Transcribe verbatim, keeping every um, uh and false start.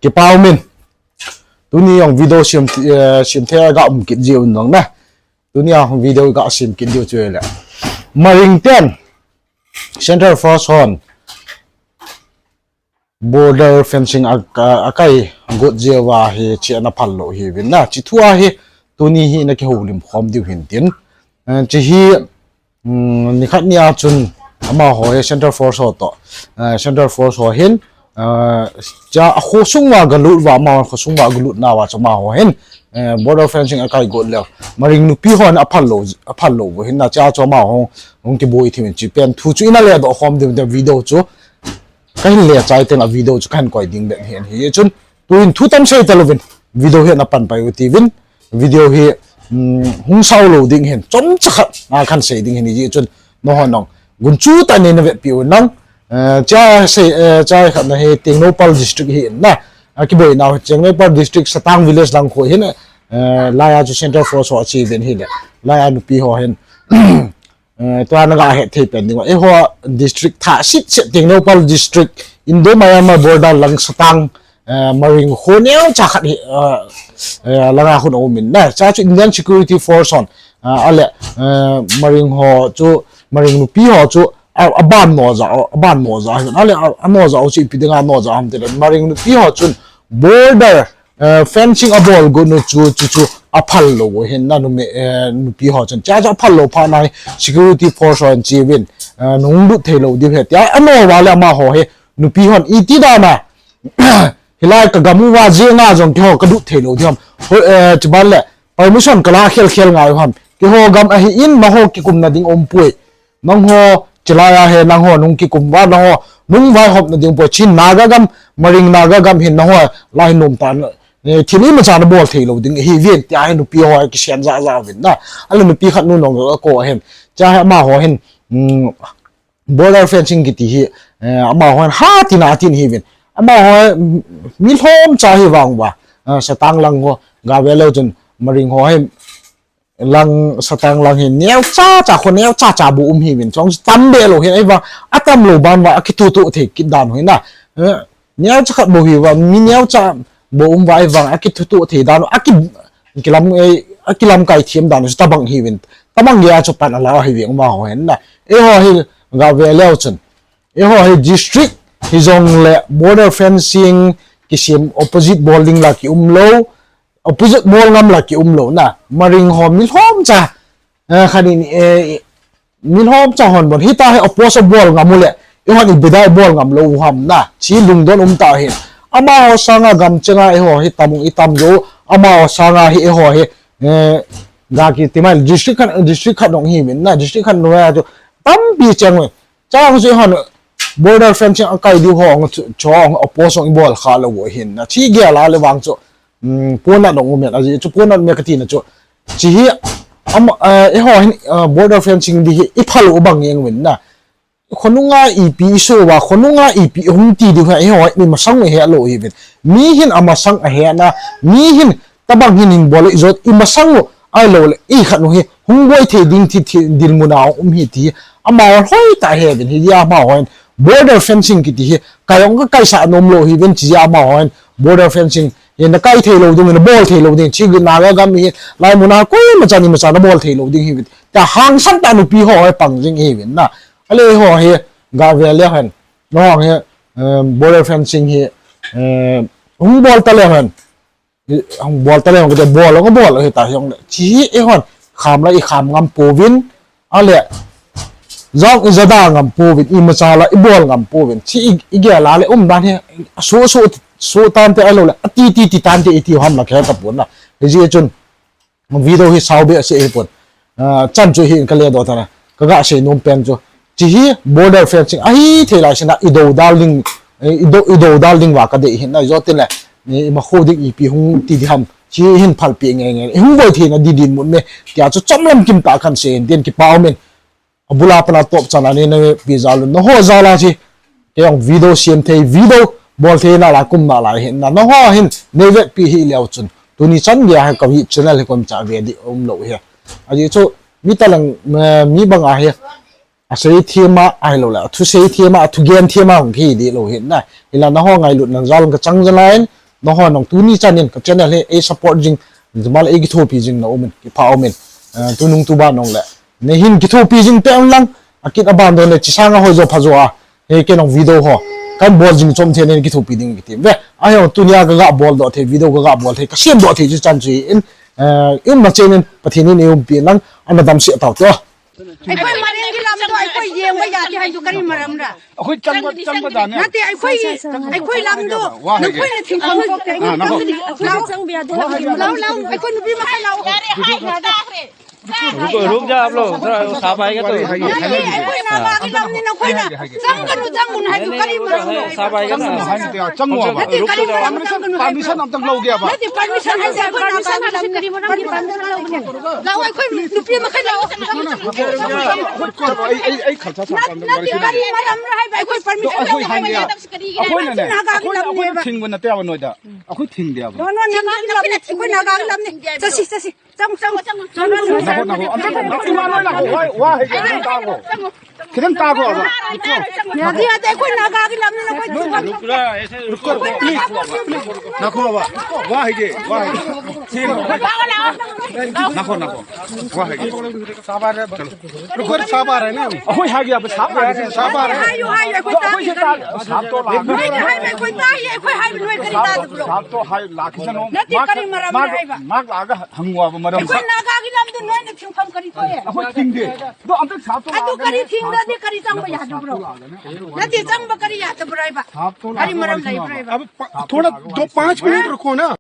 Kipa umin. Tuni jong video sem, eh, sem thei ga um kit jiu nang na. Tuni a video ga sem kit jiu chu le. Maring ten Central Force hon border fencing a, a, akai got jiu va hi chi ana phal lou hi vin na. Chi thu a hi tuni hi na kihoulim khom diu hin tin. Eh, chi hi, um, nikhat nia chun amaho hi Central Force ho to, eh, Central Force ho hin, eh, cha a khosung va galut va, amaho khosung va galut na va chu amaho hin, eh, border fencing akai got leu. Maring nupi hon aphal lou, aphal lou vo hin na cha chu amaho hung kiboi thim in chi pen thu chu ina le do khom diu video chu. Kahin le chai teng a video chu kahin koi ding ben hin hi chun. Tuin thu tam sei talouvin. Video hi ana pan pai u tivin. Video hi, um, hung sao lou ding hin. Chomcha khat a kahin sei ding hin hi chun. Nangho nong. Gunchu tah in na vetpi u nang. Eh, cha sei, eh, cha khat na hi Tengnoupal District hi na. A kiboi nau Tengnoupal District Satang Village lang kho hin. Eh, laiya chu Central Force ho achi vin hi le. Laiya nupi ho hin. Eh, tua na ga het thei pen ding. Eiho district thah sit sit Tengnoupal District, Indo Myanmar border lang Satang, eh, Maring kho neocha khat hi, eh, eh, langa khun aumin na. Cha chu Indian Security Force hon, eh, ale, eh, Maring ho chu, Maring nupi ho chu, a, aban noja, aban noja. Ale, a, anoja chu ipi dinga noja ham tile. Maring nupi ho chun border eh, fencing abol got nu chu, chu, chu aphal lou hin na numi, eh, nupi ho chun. Cha chu aphal lou phat na hi security force hon chi vin, eh, nung lut thei lou diu hi. Tia ano va le amaho hi nupi hon iti dan a. Hilai ka gam uva jeng a jong keiho ka lut thei lou diu ham. Ho, eh, chi ban le permission ka la khel khel ngai u ham. Keiho gam ahin nangho kikum na ding um poi. Nangho, chilai a hi nangho, nung kikum va nangho, nung vaihop na ding poi, Chin Naga gam, Maring Naga gam hin nangho, lai hin nom tan, eh, thil imacha na bol thei lou ding, hi vin, tia hi nupi ho, kisen ja ja vin na. Ale nupi khat nu nong ko hin. Cha hi amaho hin, um, border fencing kiti hi, eh, amaho hin, ha tin a tin hi vin. Amaho, mm, mi lhom cha hi vang va. Ah, Satang lang ho, ga ve leu chun, Maring ho hin, lang Satang lang hi neocha cha kho neocha cha bou um hi vin chong tam be lou hin ei va atam lou ban va akithutuh thei kit dan hoi na. Eh, neocha khat bou hi va mi neocha bou um va ei va akithutuh thei dan aki kilam ei akilam kai thiam dan tabang hi vin tabang ya chu pan ala hi vin ma ho hin na. Eiho hi ga ve leu chun. Eiho hi district hi jong le border fencing kisem opposite bol ding la ki um lou. Opposite bol ngam la ki um lou na. Maring ho mi lhom cha. Eh, khanin, eh, mi lhom cha hon bon. Hita hi oppose bol ngam u le. Eihon ibidai bol ngam lou u ham na. Chi lungdon um ta hin. Amaho sanga gam chenga eiho hi tam u itam jo. Amaho sanga hi eiho hi. Eh, ga kiti mai district khat, district khat nong hi min na. District khat nong ya jo. Tampi cheng u. Chang chu hon border fencing akai diu ho chu, chu oppose ibol kha lou u hin na. Chi gel a le vang chu. Um, ponat dong um in, ajeh chu ponat me kati na chu. Chi hi, am, eh, eiho hin, eh, border fencing di hi, iphal u bang jeng vin na. Khonunga ipi iso va, khonunga ipi hung ti diu hi, eiho hi, mi masang u he lou hi vin. Mi hin amasang a he na, mi hin tabang hin hin bol ijot, imasang u, ahilou le, ikhat nu hi, hung boi thei ding thi, thi, dinmun a um hi ti, ama hoi ta he vin, hi dia ama hoi, border fencing kiti hi, kai ong ka kai sa nom lou hi vin, chi dia ama hoi, border fencing, Hin na kai thei lou ding, na bol thei lou ding, chi gin na ga gam hi, lai mun a koimacha ni macha na bol thei lou ding hi vin. Ta hangsan ta nupi ho hi pang jing hi vin na. Ale ho hi, ga ve le hen. No hang hi, eh, border fencing hi, eh, hung bol ta le hen. Hung bol ta le hen, bol, bol, hi ta hi hung le. Chi hi, eh, hon, kham la i kham ngam pouvin, Ale, jong i jada ngam pouvin, imacha la i bol ngam pouvin. Chi i, i gel a le um dan hi, so, so, so tante ahilou le, ati, ti, ti tante i ti ham la khe ka pon na. Hijeh chun, video hi sao be se hi pon. Ah, chan chu hi ka le do ta na. Ka ga sei nom pen chu. Chi hi border fencing ahi thei lai sina i do dal ding, eh, i do, i do dal ding va ka dei hin na jo tin le. Ni ima khu dik ipi hung ti di ham. Chi hin phalpi nge nge. Hung boi thei na di dinmun me. Tia chu chomlam kim ta kan sei hin tin kipa um in. Abula pana top chan a ni na pi jal un. Na ho jal a chi. Kei jong video siam thei, video bol thei na la kum na la hin na. Na ho hin nei vetpi hi leu chun. Tuni chan dia hi ka vi channel hi kom cha ve di um lou hi. Ajeh chu mi talang, eh, mi bang a hi. Asei thiem a, ahilou le, athusei thiem a, athugen thiem a, hung ki di lou hin na. Hila na ho ngailut nan jal ka chang jal a in, Nangho nang tuni chanin ka channel hi ei support jing, jumale ei kithopi jing na umin, kipah umin. Eh, tunung tuban nang le. Neihin kithopi jing te lang, akit aban don le chisanga hoi jo pha jo a. Hei kei nang video ho. Kan bol jing chom the nen kithopi ding kiti. Ve, ahi tunia ka ga bol doh the, video ka ga bol the, ka sem doh the chu chan chu in, eh, in ma chenin Pathen in ei umpi lang, ana damsel tau te. ꯑꯩꯈꯣꯏ ꯃꯔꯤꯡꯒꯤ ꯂꯝꯗꯣ ꯑꯩꯈꯣꯏ ꯌꯦꯡꯕ ꯌꯥꯗꯦ ꯍꯥꯏꯗꯨ ꯀꯔꯤ ꯃꯔꯝꯔ? ꯑꯩꯈꯣꯏ ꯆꯪꯕ, ꯆꯪꯕ ꯖꯥꯠꯅꯦ꯫ ꯅꯠꯇꯦ, ꯑꯩꯈꯣꯏ, ꯑꯩꯈꯣꯏ ꯂꯝꯗꯣ ꯋꯥ ꯍꯥꯏꯒꯦ꯫ ꯅꯈꯣꯏꯅ ꯊꯤꯡꯐꯝ ꯊꯣꯛꯇꯦ꯫ ꯑꯥ, ꯅꯈꯣ-, ꯂꯥꯛꯑꯣ꯫ ꯆꯪꯕ ꯌꯥꯗꯦ ꯍꯥꯏꯕꯒꯤ ꯂꯥꯛꯑꯣ, ꯂꯥꯛꯑꯣ, ꯑꯩꯈꯣꯏ ꯅꯨꯄꯤ ꯃꯈꯩ ꯂꯥꯛꯑꯣ꯫ ꯌꯥꯔꯦ, ꯍꯥꯏ, ꯇꯥꯈ꯭ꯔꯦ꯫ रुक, रुक जा आप लोग, थोड़ा साफ आएगा तो। ꯅꯠꯇꯦ, ꯑꯩꯈꯣꯏ ꯅꯥꯒꯥꯒꯤ ꯂꯝꯅꯤ, ꯅꯈꯣꯏꯅ ꯍꯥꯏꯒꯦ, ꯍꯥꯏꯒꯦ꯫ ꯆꯪꯒꯅꯨ, ꯆꯪꯒꯅꯨ ꯍꯥꯏꯗꯣ ꯀꯔꯤ ꯃꯔꯝꯅꯣ? ꯆꯪꯒꯅꯨ ꯍꯥꯏꯕ꯫ ꯆꯪꯉꯣ ꯍꯥꯏꯕ꯫ ꯅꯠꯇꯦ, ꯀꯔꯤ ꯃꯔꯝꯅꯣ ꯆꯪꯒꯅꯨ ꯍꯥꯏꯕ? Permission ꯑꯝꯇꯪ ꯂꯧꯒꯦ ꯍꯥꯏꯕ꯫ ꯅꯠꯇꯦ, permission ꯍꯥꯏꯁꯦ ꯑꯩꯈꯣꯏ ꯅꯥꯒꯥꯒꯤ ꯂꯝꯅꯤ꯫ ꯂꯥꯛꯑꯣ, ꯑꯩꯈꯣꯏ ꯅꯨꯄꯤ ꯃꯈꯩ ꯂꯥꯛꯑꯣ꯫ ꯑꯩ, ꯑꯩ, ꯑꯩ ꯈꯜ ꯁꯥ ꯁꯥ ꯅꯠ-, ꯅꯠꯇꯦ, ꯀꯔꯤ ꯃꯔꯝꯅꯣ ꯍꯥꯏꯕ? ꯑꯩꯈꯣꯏ permission ꯑꯩꯈꯣꯏ ꯂꯧꯒꯅꯨ ꯍꯥꯏꯕ꯫ ꯑꯩꯈꯣꯏꯅꯅꯦ, ꯅꯥꯒꯥꯒꯤ ꯑꯩꯈꯣꯏꯅ, ꯂꯝꯅꯦꯕ꯫ ꯑꯩꯈꯣꯏꯅ ꯊꯤꯡꯕ ꯅꯠꯇꯦꯕ ꯅꯣꯏꯗ꯫ ꯑꯩꯈꯣꯏ ꯊꯤꯡꯗꯦꯕ꯫ ꯅꯣ, ꯅꯣ, ꯅꯥꯒꯥꯒꯤ ꯂꯝꯅꯦ, ꯑꯩꯈꯣꯏ ꯅꯥꯒꯥꯒꯤ ꯂꯝꯅꯦ꯫ ꯆꯠꯁꯤ, ꯆꯠꯁꯤ꯫ ꯆꯪꯉꯣ, ꯆꯪꯉꯣ, ꯆꯪꯉꯣ, ꯆꯪꯉꯣ, ꯆꯪꯉꯣ꯫ ꯉꯥꯏꯈꯣ, ꯉꯥꯏꯈꯣ꯫ ꯑꯝꯇ ꯉꯥꯏꯈꯣ, ꯏꯃꯥ ꯂꯣꯏ ꯉꯥꯏꯈꯣ꯫ ꯋꯥ, ꯋꯥ ꯍꯥꯏꯒꯦ, ꯈꯤꯇꯪ ꯇꯥꯈꯣ꯫ ꯈꯤꯇꯪ ꯇꯥꯈꯣ, ꯑꯕ꯫ ꯌꯥꯗꯦ, ꯌꯥꯗꯦ, ꯑꯩꯈꯣꯏ ꯅꯥꯒꯥꯒꯤ ꯂꯝꯅꯤꯅ ꯑꯩꯈꯣꯏ ꯊꯤꯡꯐꯝ ꯊꯣꯛꯇꯦ꯫ ꯉꯥꯏꯈꯣ, ꯑꯕ꯫ ꯋꯥ ꯍꯥꯏꯒꯦ, ꯋꯥ ꯍꯥꯏꯒꯦ꯫ ꯉꯥꯏꯈꯣ, ꯉꯥꯏꯈꯣ꯫ ꯋꯥ ꯍꯥꯏꯒꯦ꯫ ꯔꯨꯀꯣ, ꯁꯥꯕ ꯔꯦ ꯅ꯫ ꯑꯩꯈꯣꯏ ꯍꯥꯏꯒꯦ, ꯑꯕ, ꯁꯥꯕ ꯔꯦ, ꯁꯥꯕ ꯔꯦ꯫ ꯍꯥꯏꯌꯨ, ꯍꯥꯏꯌꯨ, ꯑꯩꯈꯣꯏ ꯇꯥꯒꯦ꯫ ꯁꯥꯕ ꯇꯣ ꯂꯥꯛꯑꯒ꯫ ꯅꯣꯏꯅ ꯍꯥꯏꯕ ꯑꯩꯈꯣꯏ ꯇꯥꯏꯌꯦ, ꯑꯩꯈꯣꯏ ꯍꯥꯏꯕ ꯅꯣꯏ ꯀꯔꯤ ꯇꯥꯗꯕ꯭ꯔꯣ? ꯁꯥꯕ ꯇꯣ ꯍꯥꯏ, ꯂꯥꯛꯈꯤꯁꯅꯨ꯫ ꯅꯠꯇꯦ, ꯃꯥ, ꯀꯔꯤ ꯃꯔꯝꯅꯣ ꯃꯥ, ꯍꯥꯏꯕ? ꯃꯥ ꯂꯥꯛꯑꯒ ꯍꯪꯉꯣ ꯍꯥꯏꯕ ꯃꯔꯝꯗꯣ꯫ ꯑꯩꯈꯣꯏ ꯅꯥꯒꯥꯒꯤ ꯂꯝꯗꯨ ꯅꯣꯏꯅ ꯊꯤꯡꯐꯝ ꯀꯔꯤ ꯊꯣꯛꯑꯦ? ꯑꯩꯈꯣꯏ ꯊꯤꯡꯗꯦ꯫ ꯑꯗꯣ ꯑꯝꯇ ꯁꯥꯕ ꯇꯣ ꯑꯗꯨ ꯂꯥꯛꯑꯒ ꯀꯔꯤ ꯊꯤꯡꯗ꯭ꯔꯗꯤ ꯀꯔꯤ ꯆꯪꯕ ꯌꯥꯗꯕ꯭ꯔꯣ? ꯅꯠꯇꯦ, ꯆꯪꯕ ꯀꯔꯤ ꯌꯥꯗꯕ꯭ꯔꯣ ꯍꯥꯏꯕ? ꯁꯥꯕ ꯇꯣ ꯀꯔꯤ ꯂꯥꯛꯑꯒ ꯃꯔꯝ ꯋꯥꯔꯤ ꯂꯩꯕ꯭ꯔꯣ ꯁꯥꯟꯅꯕ꯫ ꯍꯥꯏꯕ? अब प-, थोड़ा दो पाँच मिनट रुको ना।